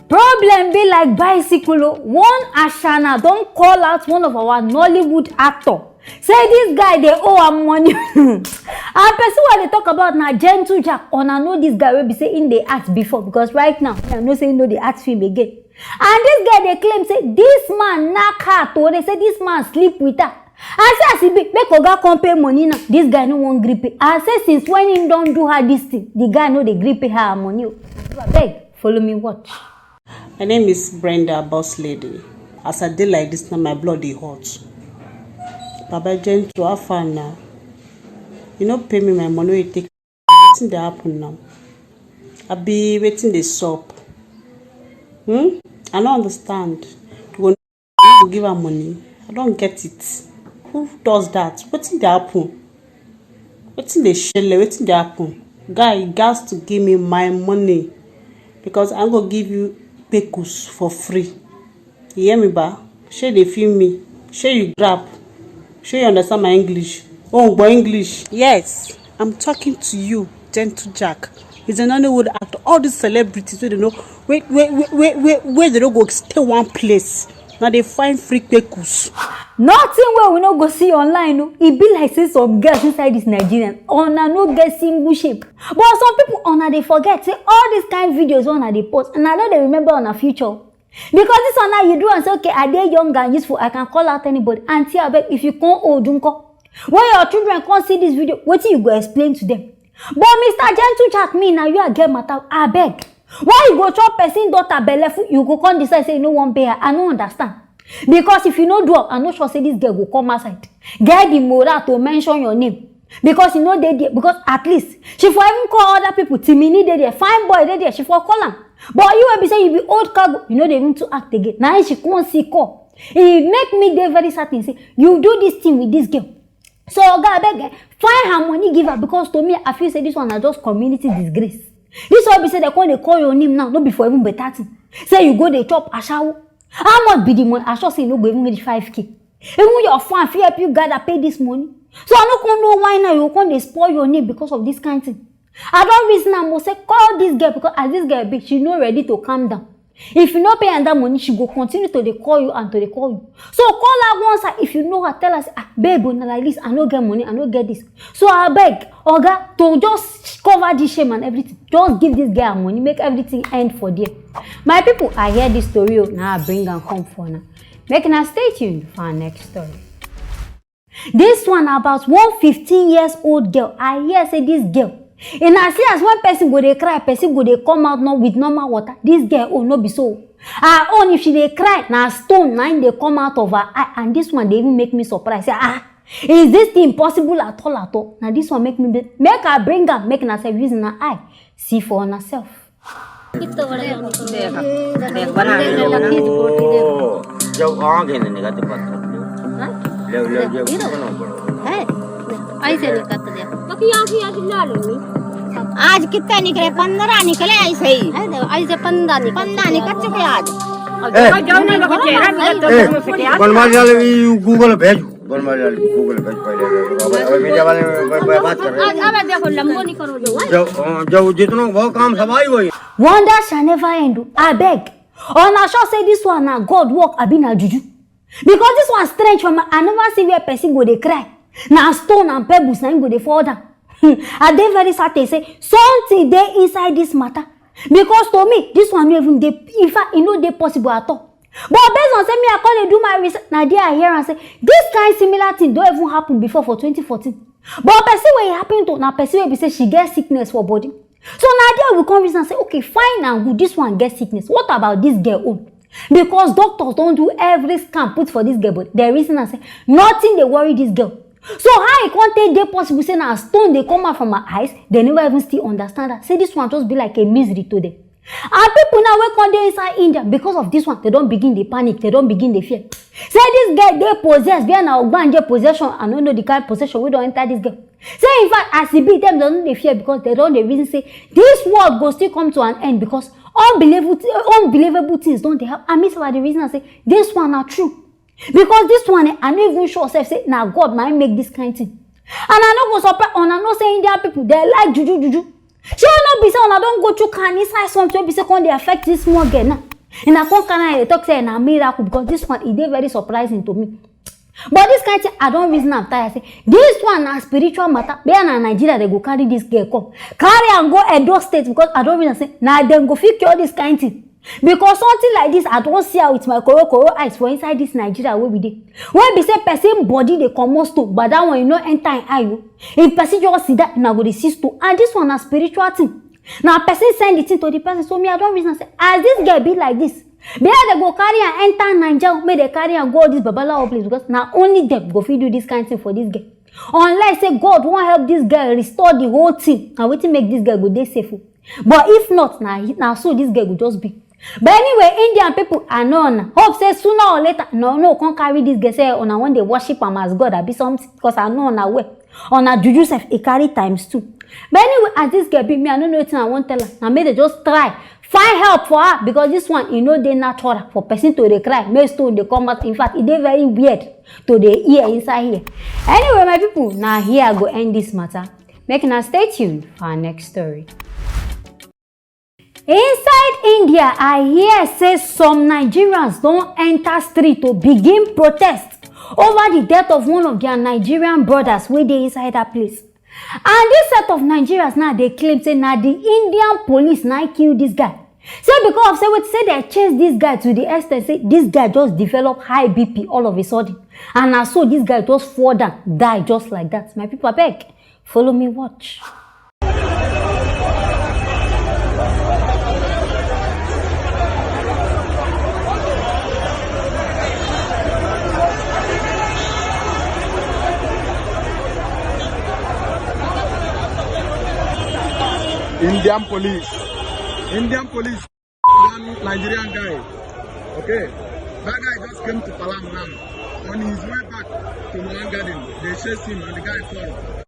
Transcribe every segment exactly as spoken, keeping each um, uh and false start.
Problem be like bicycle o. One Ashana don call out one of our Nollywood actor. Say this guy dey owe am money. And person wey I dey talk about na Gentle Jack. Una know this guy wey be say him dey act before, because right now I know say him no dey act film again. And this guy dey claim say this man knack her to dey say this man sleep with her. I say as e be, make oga come pay money now. This guy no wan gree pay. I say since when him don do her this thing, the guy no dey gree pay her her money o. Abeg, follow me watch. My name is Brenda, boss lady. As I dey like this now, my blood dey hot. Baba Gentle, how far now? You no pay me my money wey you take. Wetin dey happen now? Abi wetin dey sup? Hmm? I no understand. You go, you go give her money? I don't get it. Who does that? Wetin dey happen? Wetin dey shele? Wetin dey happen? Guy, you gats to give me my money because I go give you pekus for free. You hear me, ba? Shey dey feel me? Shey you grab? Shey you understand my English? Oh, but English. Yes, I'm talking to you, Gentle Jack. He's a Nollywood actor. All these celebrities wey dey know, wey wey wey wey wey wey dey no go stay one place. Na dey find free pekus. Nothing wey we no go see online o. E be like say some girls inside this Nigerian, una no get single shame. But some people, una dey forget say all these kind videos wey una dey post, una no dey remember una future. Because this one now, you do and say, okay, I dey young and useful, I can call out anybody. Auntie, abeg, if you come old, nko? When your children come see this video, wetin you go explain to them? But Mister Gentle Jack, me na you I get matter, abeg. Why you go chop person daughter belle full, you go come decide say you no wan pay her? I no understand. Because if you no do am, I no sure say this girl go come outside get the moral to mention your name. Because you no dey there, because at least she for even call other people, Timini dey there, fine boy dey there, she for call am. But you wey be say you be old cargo, you no dey even to act again. Na him she come see call. E make me dey very certain say you do this thing with this girl. So oga, abeg, eh, find her money, give her, because to me, I feel say this one na just community disgrace. This one be say they come dey call your name now, no be for even better thing. Say you go dey chop ashawo. How much be the money? I sure say you no go even reach five K. Even your fan fit help you gather pay this money. So I no come know why now you come dey spoil your name because of this kind thing. I don reason am o, say call this girl, because as this girl be, she no ready to calm down. If you no pay her that money, she go continue to dey call you and to dey call you. So call her once, and if you know her, tell her say, ah, babe, na like this, I no get money, I no get this. So abeg, oga, to just cover this shame and everything, just give this girl her money, make everything end for there. My people, I hear this story o, na I bring am come for una. Make una stay tuned for our next story. This one about one fifteen years old girl. I hear say this girl, in as serious, when person go dey cry, person go dey come out, not with normal water. This girl, oh, no be so. Her own, if she dey cry, na stone na im dey come out of her eye. And this one dey even make me surprise. Say, ah, is this thing possible at all, at all? Na this one make me be, make I bring am, make una sef use una eye see for una self. देख देख बना ले लो ना। ओ, जब आगे नहीं निकलते पत्थर ले ले ले जब बना पड़ो है, ऐसे निकलते देख। बाकी आँखें आज ला लो नी। आज कितने निकले? पंद्रह निकले ऐसे ही। है तो ऐसे पंद्रह निकल पंद्रह निकल चुके आज। ए, बनवारी वाले भी गूगल भेज, बनवारी वाले को गूगल भेज पहले। अबे मीडिया वाले में बात कर रहे हैं। अब देखो लंबो नहीं करो जो है। जब जब जितना वो काम सवाई वही। Wonder shall never end o. Abeg, una sure say this one na God work, abi na juju? Because this one strange for me. I never see where person go dey cry. Na stone and pebbles na im go dey fall down. Hmm, I dey very certain say something dey inside this matter. Because to me, this one no even dey, in fact, e no dey possible at all. But based on say me, I come dey do my research, na there I hear am say this kind similar thing don even happen before for twenty fourteen. But person wey e happen to na person wey be say she get sickness for body. So na there we come reason say, okay, fine and good, this one get sickness. What about this girl own? Because doctors don do every scan put for this girl body. They reason am say nothing dey worry this girl. So how e come take dey possible say na stone dey come out from her eyes? They never even still understand her. Say this one just be like a misery to them. And people now wey come dey inside India because of this one, they don begin dey panic, they don begin dey fear. Say this girl dey possessed, where na ogbanje possession, I no know the kind possession wey don enter this girl. Say in fact, as e be, dem don dey fear because they don dey reason say this world go still come to an end because unbelievable, unbelievable things don dey happen. And me sef, I dey reason am say this one na true. Because this one, eh, I no even sure sef say na God na im make this kind thing. And I no go surprise una know say Indian people, they like juju juju. Shey no be say una don go through can inside something wey be say come dey affect this small girl now? Una come carry am dey talk say na miracle, because this one, e dey very surprising to me. But this kind thing, I don reason am tire say this one na spiritual matter. Where na Nigeria they go carry this girl come? Carry am go Edo State, because I don reason say na dem go fit cure this kind thing. Because something like this, I don see am with my koro koro eyes for inside this Nigeria wey we dey. Wey be say person body dey comot stone, but that one, e no enter im eye o. If person just sit down, una go dey see stone. And this one na spiritual thing. Na person send the thing to the person. So me, I don reason say, as this girl be like this, be like they go carry am enter Naija, make they carry am go all this babalawo place, because na only them go fit do this kind thing for this girl. Unless say God wan help this girl restore the whole thing, na wetin make this girl go dey safe o. But if not, na, na so this girl go just be. But anyway, Indian people, I know una. Hope say sooner or later, no, no, come carry this girl say una wan dey worship am as God abi something, because I know una well. Una juju sef, e carry times two. But anyway, as this girl be, me, I no know wetin I wan tell her. Na make they just try find help for her, because this one, e no dey natural for person to dey cry, make stone dey come out. In fact, e dey very weird to dey hear inside here. Anyway, my people, na here I go end this matter. Make una stay tuned for our next story. Inside India, I hear say some Nigerians don enter street to begin protest over the death of one of their Nigerian brothers wey dey inside that place. And this set of Nigerians now dey claim say na the Indian police na kill this guy. Say because of say wetin, say they chase this guy to the extent say this guy just develop high B P all of a sudden. And na so this guy just fall down, die just like that. My people, abeg, follow me watch. Indian police. Indian police. One Nigerian guy. Okay. That guy just came to Palam now. On his way back to Milan Garden, they chased him and the guy fall.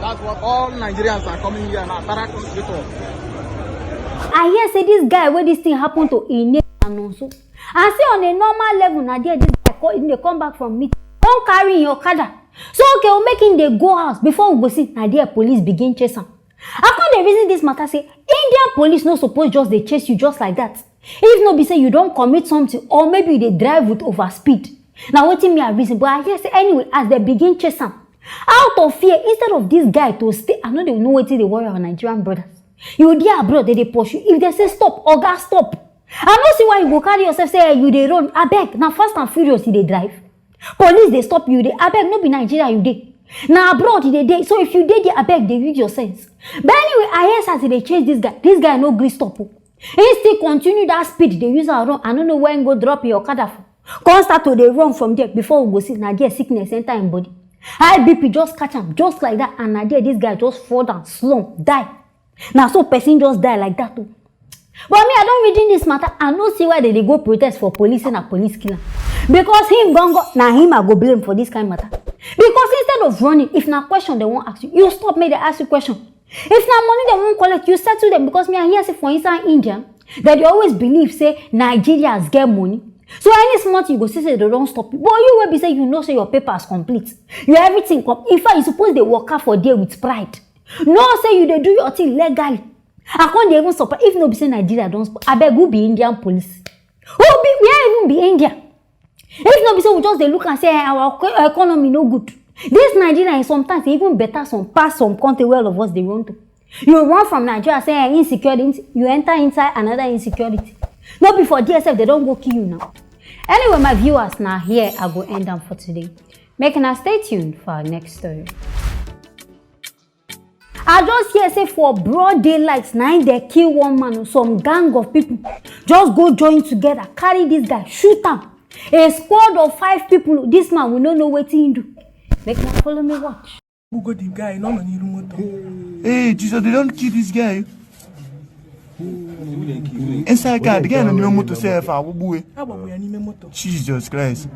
That's what all Nigerians are coming here now. Tara Cross Hospital. I hear say this guy wey this thing happen to, im name na Nonso. And say on a normal level, na there this guy co-, he dey come back from meeting, come carry im okada. So okay, we make him dey go house. Before we go see, na there police begin chase am. I come dey reason this matter say Indian police no suppose just dey chase you just like that. If no be say you don commit something, or maybe you dey drive with overspeed. Na wetin me I reason, but I hear say anyway, as they begin chase am, out of fear, instead of this guy to stay, I no dey know wetin dey worry our Nigerian brothers. You dey abroad, they dey pursue. If they say stop, oga, stop. I no see why you go carry yourself say, eh, you dey run. Abeg, na Fast and Furious you dey drive. Police dey stop you, dey, abeg, no be Nigeria you dey. Na abroad you dey dey. So if you dey there, abeg, dey use your sense. But anyway, I hear say as they dey chase this guy, this guy no gree stop o. He still continue that speed, dey use am run. I no know where he go drop your okada for. Come start to dey run from there. Before we go see, na there sickness enter him body. High B P just catch am, just like that, and na there this guy just fall down, slump, die. Na so person just die like that o. But me, I don reading this matter, I no see why they dey go protest for police, say na police kill am. Because him gongo, na him I go blame for this kind matter. Because instead of running, if na question they wan ask you, you stop, make they ask you question. If na money they wan collect, you settle them. Because me, I hear say for inside India, that they always believe say Nigerians get money. So any small thing, you go see say they don stop you. But you wey be say you know say your papers complete, you everything come. In fact, you suppose dey waka for there with pride. No say you dey do your thing legally. I come dey even surprise if no be say Nigeria don spoil. Abeg, who be Indian police? Who be, where even be India? If no be say we just dey look and say, eh, our eco-, economy no good. This Nigeria is sometimes even better some pass some country where all of us dey run to. You run from Nigeria, say, eh, insecurity, you enter inside another insecurity. No be for D S F, they don go kill you now. Anyway, my viewers, na here I go end am for today. Make una stay tuned for our next story. I just hear say for broad daylight, na im they kill one man o. Some gang of people just go join together, carry this guy, shoot am. A squad of five people. This man, we no know wetin he do. Make una follow me watch. Who go the guy? No, no, n'iru moto. Hey, Jesus, they don't kill this guy. Inside car, the guy no near motor self, I will bue. Agbagbu ya n'ime moto. Jesus Christ.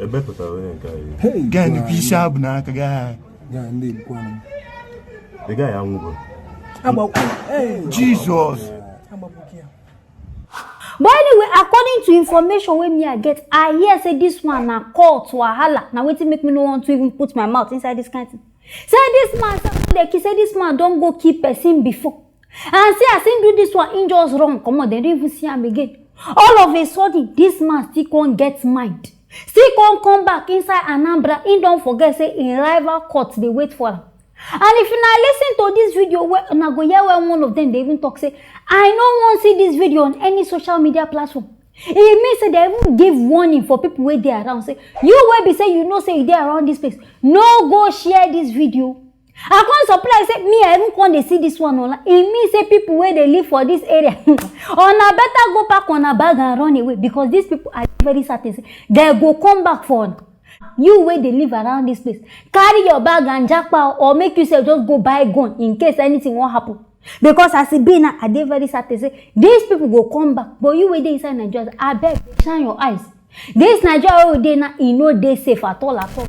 Ebe pụtara onye nke anyị? Hey, guy, the guy. Isi abụ n'aka guy. Guy, ndị Igbo kwanụ. The guy anwụgo. Agbagbu. Hey. Jesus. Agbagbu ya. But anyway, according to information wey me I get, I hear say this one na cult wahala. Na wetin make me no want to even put my mouth inside this kind thing. Say this man, say dey kill, say this man don go kill person before. And see, as him do this one, him just run comot, dem no even see am again. All of a sudden, this man still come get mind. Still come come back inside Anambra, him don forget say him rival court dey wait for am. And if una listen to this video, well, una go hear when one of them dey even talk say, "I no wan see this video on any social media platform." E mean say dem even give warning for people wey dey around, say, "You wey be say you know say you dey around this place, no go share this video." I come surprise say me, I even come dey see this one online. E mean say people wey dey live for this area, una better go pack una bag and run away, because these people, I dey very certain say dem go come back for una. You wey dey live around this place, carry your bag and japa, or make you sef just go buy gun in case anything wan happen. Because as e be now, I dey very certain say these people go come back. But you wey dey inside Nigeria, abeg, shine your eyes. This Nigeria wey we dey now, e no dey safe at all at all.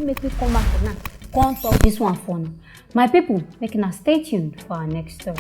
Make me come back for now, come talk this one for now. My people, make una stay tuned for our next story.